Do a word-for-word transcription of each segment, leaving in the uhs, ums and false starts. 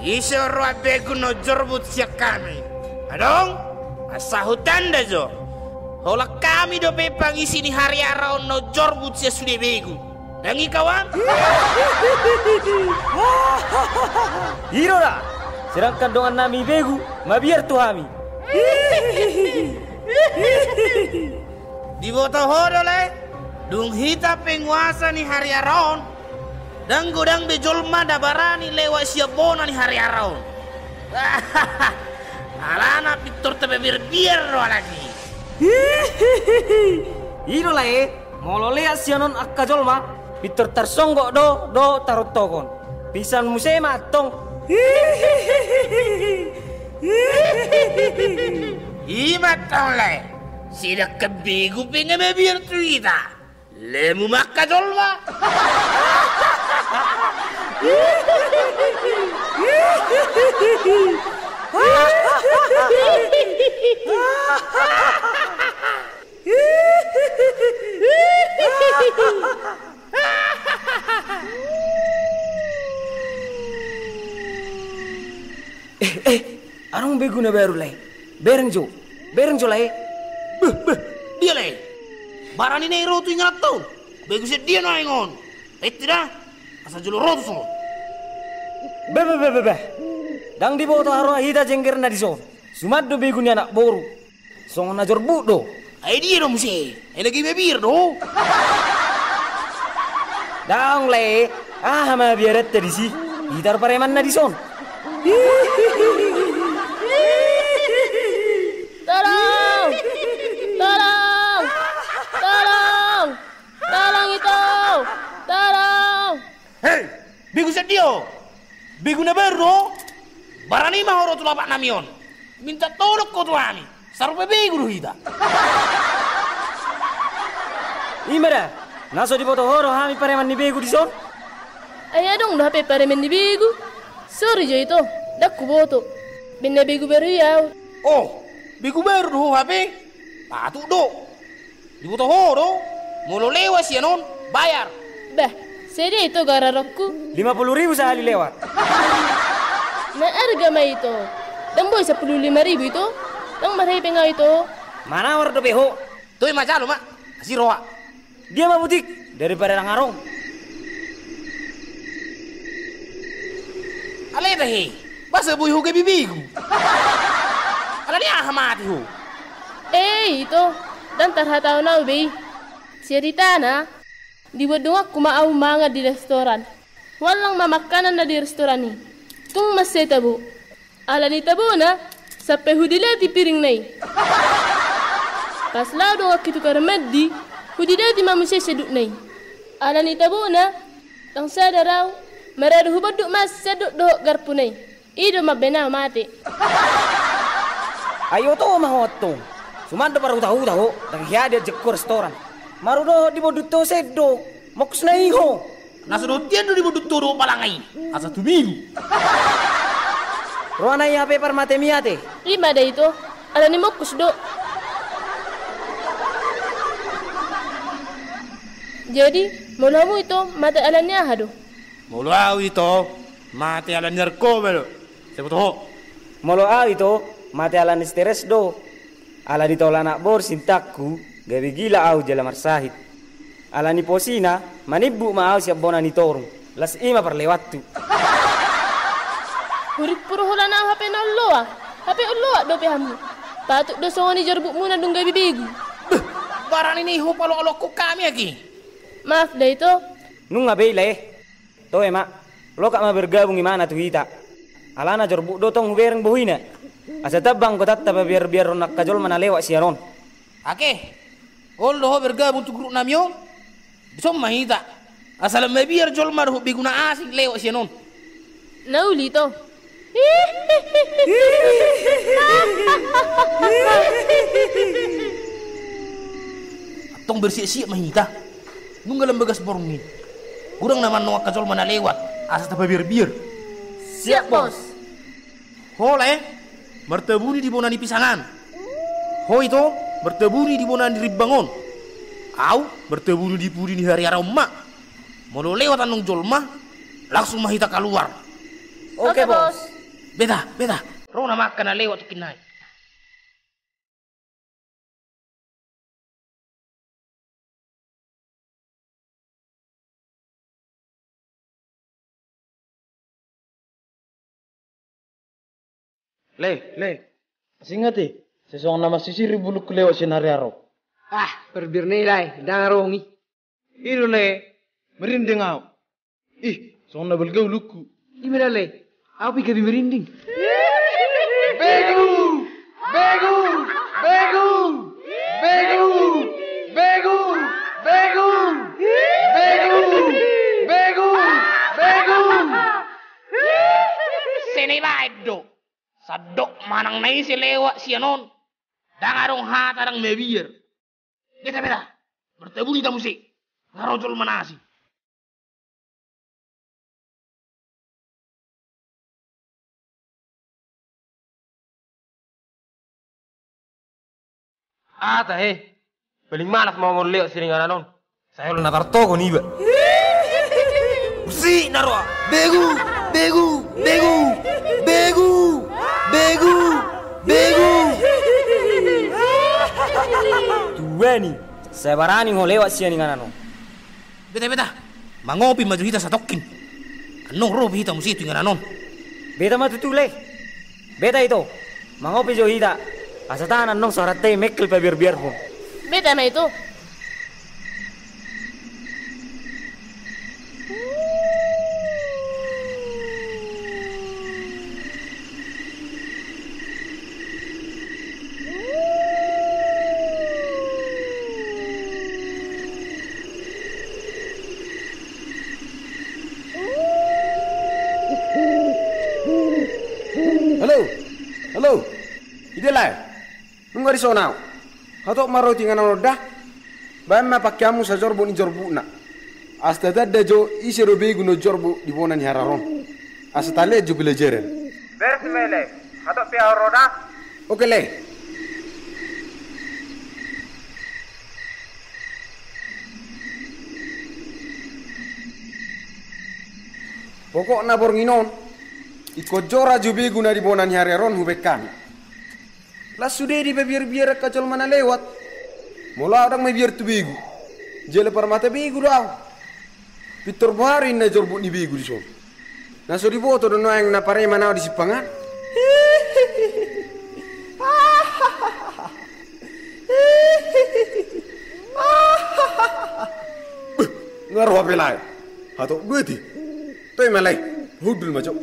Ise roa begu na jorbut sian hami? Adong? Asa hutanda jo. Holan hami dope pangisi ni hariara on na jorbut sian sude begu. Ndang i kawan? I do da. Sedangkan dongannami begu mabiar tu hami. Diboto ho do, lae? Dung hita penguasa ni hariara on, ndang godang be jolma na barani lewat sian bona ni hariara on. Alana pintor tapabiarbiar do halak i. I do, lae, molo lewat sian on angka jolma, pintor tarsonggot do dohot tarontohon. Pingsan muse ma antong. I ma antong, lae. Sedangkan begu pe nga mabiar tu hita. Lemu ma angka jolma. Eh, eh, adong begu na baru, lae. Bereng jo, bereng jo, lae. Beh, beh, dia, lae? Barani na i ro tu ingananta on. Begu sian dia nuaeng on? Tette da, asa jolo ro tu son. Beh, beh, beh, beh, beh. Ndang diboto haroa hita jenggerna dison. Suman do begu ni anak boru. Songon na jorbut do. Ai dia do muse? Ai lagi mabiar do. Daong, lae. Aha ma biaranta disi? Hita do paremanna dison. Tolong! Tolong! Tolong! Tolong, ito! Tolong! Hei! Begu sian dia ho? Begu na baru do ho? Barani ma ho ro tu lapatnami on. Minta tolong ho tu hami. Sarupa begu do hita. I ma da, na so diboto ho do hami pareman ni begu dison? Ai adong do hape pareman ni begu? Sori jo, ito, ndang huboto. Baen na begu baru i ahu. Oh, begu baru do ho hape? Patut do. Diboto ho do, molo lewat sian on, bayar. Bah, sadia ito gararonku? Lima puluh ribu sahali lewat. Na arga ma ito. Ndang boi sampulu lima ribu, ito? Ndang marhepeng ahu, ito. Manawar dope ho. Toe ma jalo ma, asi roha. Dia ma butik, daripada ndang adong. Alai tahe, boasa boi ho gabe begu? Alani aha mate ho? Eh, ito, ndang tarhatahon ahu be i. Ceritana, dibuat donganku ma ahu mangan di restoran. Huallang ma makanan na di restoran i. Tung mansai tabo. Alani tabona, sampe hudileti piringna i. Pas laho donganki tu kamar mandi, hudileti ma muse sandukna i. Alani tabona, ndang sadar ahu, maradu hubondut ma sanduk dohot garpuna i. I do mambaen ahu mate. Ai oto ma ho antong. Suman do parhutahuta ho, ndang hea diajak ho restoran. Marudohot dibondut ho sanduk, mokkus na i ho. Na so dohot tian do dibondut ho dohot palanga i, asa tumiru. Rohana i hape parmatemi ate. I ma da ito, alani mokkus do. Jadi, molo hamu ito, mate alani aha do? Molo ahu ito, mate alani narkoba do. Sai boto ho. Molo ahu ito, mate alani stres do. Alani tolu anak boru sintangku, gabe gila ahu jala marsahit. Alani posina, manimbuk ma ahu sian bona ni torung. Las i ma parlewathu. Hurimpur holan ahu hape na on loa. Hape on loa dope hamu. Patut do songon i jorbutmuna dung gabe begu. Beh, barani ni ho paloalokkon hami agi. Maaf da ito. Nunga be i lae. Toe ma, loka ma bergabung imana tu hita. Alana jorbut do tong hubereng bohina. Asa tambang kotanta pabiarbiarhon angka jolma na lewat sian on. Ake, olo do ho bergabung tu grup nami on? Dison ma hita. Asa lam mabiar jolma dohot begu na asing lewat sian on. Na uli ito. Antong bersiap-siap ma hita. Nunga lam bagas borngin. Godang nama annon angka jolma na lewat. Asa tapabiarbiar. Siap, Bos. Ho lae, martabuni di bona ni pisangan. Ho ito, martabuni di bona ni rimbang on. Au, martabuni di pudi ni hariara on ma. Molo lewat annon jolma, langsung ma hita kaluar. Oke, Bos. Beta, beta. Ro nama angka na lewat tungkin nai. Le, le. Singa te, sesongon na masisir i bulungku lewat sian hariara on. Ah, parbirnei lae, ndang arong i. I do le, merinding au. Ih, songon na balga ulungku. Ima da le, au pe gabe merinding. Begu! Begu! Begu! Begu! Begu! Begu! Begu! Begu! Begu! Sene baen do. Sandok manang na ise lewat sian on. Ndang adong hata ndang mabiar. Beta, beta. Martabuni hita muse. Nga ro jolma na asing. Aha tahe. Paling malas ma molo lewat sian inganan on. Sai olo na tartogon iba. Usi na roa. Begu, begu, begu. Begu, begu, begu. Tuani, sai barani ho lewat sian inganan on. Beta, beta. Mangopi ma jo hita satongkin. Annon ro pe hita muse tu inganan on. Beta ma tutu le. Beta ito. Mangopi jo hita. Asa tahan annon saoranta i mengkel pabiarbiarhon. Beta ma ito. Halo! Halo! Ida lae? Nunga dison au. Hatop ma ro tu inganan on da. Baen ma pangke hamu sajorbut ni jorbutna. Asa tatanda jo ise do begu na jorbut di bona ni hariara on. Asa talean jo pelajaran. Beres ma i le. Hatop pe au ro da. Oke le. Pokokna borngin on, ingkon jora jo begu na di bona ni hariara on hubaen hami. Las sude dipabiarbiar angka jolma na lewat. Molo au ndang mabiar tu begu. Jala parmata begu do au. Pintor boha do inna jorbut ni begu dison. Na so diboto do nuaeng na pareman au di simpangan. Beh, nga ro hape lae. Hatop do i. Toe ma lae. Hundul ma jo.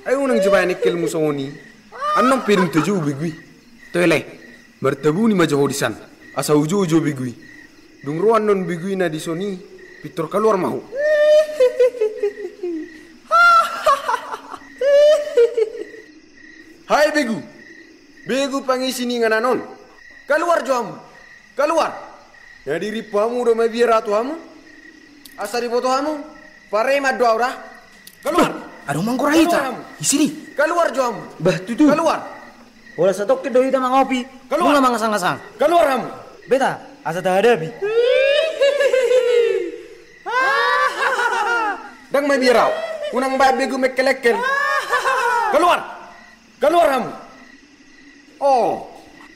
Ai unang jo baen engkelmu songon i. Annon pe dung tajou begu i. Toe lae. Martabuni ma jo ho dison. Asa hujou jo begu i. Dung ro annon begu i na dison i, pintor kaluar ma ho. Hai begu. Begu pangisi ni inganan on. Kaluar jo hamu. Kaluar! Na dirimpu hamu do mabiar au tu hamu? Asa diboto hamu? Pareman do au da? Kaluar! Bah, adong manggora hita. Kaluar hamu. Di sini. Kaluar jo hamu. Bah, tutu. Kaluar! Holan satongkin do hita mangopi. Kaluar! Nunga mangasang-asang. Kaluar hamu. Beta, asa tahadapi. Ndang mabiar au. Unang baen begu mengkelengkel. Kaluar! Kaluar hamu! Oh,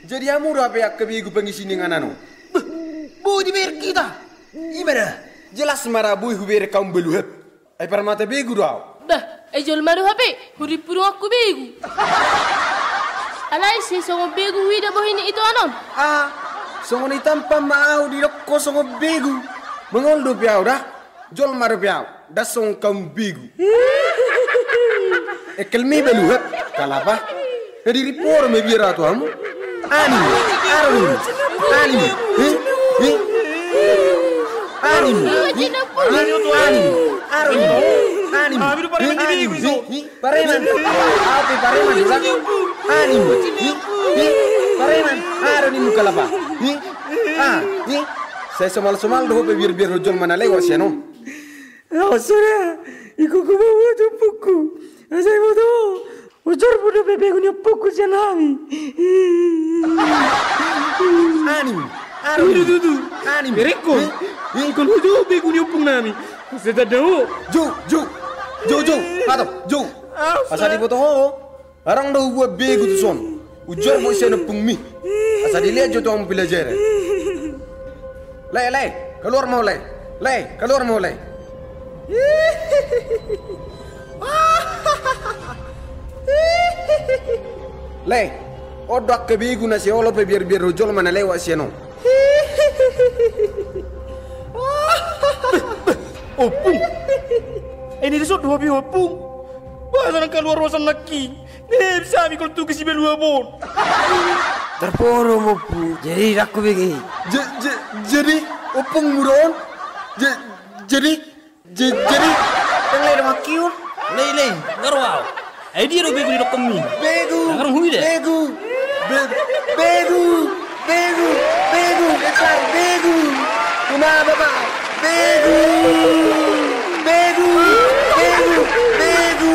jadi hamu do hape angka begu pangisi ni inganan on? Beh, boi dibereng hita! Ima da, jelas ma ra boi hubereng hamu baluhap. Ai parmata begu do au. Bah, ai jolma do hape, hurimpu donganku begu. Alai sai songon begu huida bohi ni ito anon. Ah, songon i tampan ma au didok ho songon begu. Mangolu dope au da. Jolma dope au, ndang songon hamu begu. Engkelmi balu, ha? Kalapa. Na diri poro ma biar au tu hamu. Anim, aru. Anim. Hi? Hi? Anim. Hi? Anim. Aru. Anim. Pareman. Au pe pareman, ulang. Anim. Hi? Hi? Pareman. Aru ni muka lapa. Hi? Ah, hi? Sai somal-somal do ho pe biar-biar ho jolma na lewat sian on. Au sada, ingkon huboto ompungku. Asa iboto ho, ujormu dope begu ni ompungku sian hami. Anim, aru. Tutu, tutu. Anim. Berengkon. Hi? Hi? Ingkon hujou begu ni ompung nami. Setan do ho. Jou, jou. Jou, jou. Pato, jou. Asa diboto ho. Arang do hubuat begu tuson. Ujor ma ho sian ompungmi. Asa dilehon jo tu hamu pelajaran. Lae, lae, kaluar ma ho lae. Lae, kaluar ma ho lae. Lae, on do angka begu na sai olo pe biar-biar ho jolma na lewat sian on. Ompung. Ai na dison do ho be ompung. Boasa ndang kaluar ho sian nangkin? Ngehem hami ingkon tu si balu abon. Tarporo ma ompung, jadi ndang hubege. Ja-, ja-, jadi ompungmu do on? Ja-, jadi, ja-, jadi ndang lae do mangkiur? Lae, lae, nga ro au. Ai dia do begu didokkonmi? Begu. Nga ro huida. Begu. Be-, begu. Begu. Begu. Besar. Begu. Uma bapak. Begu. Begu. Begu. Begu.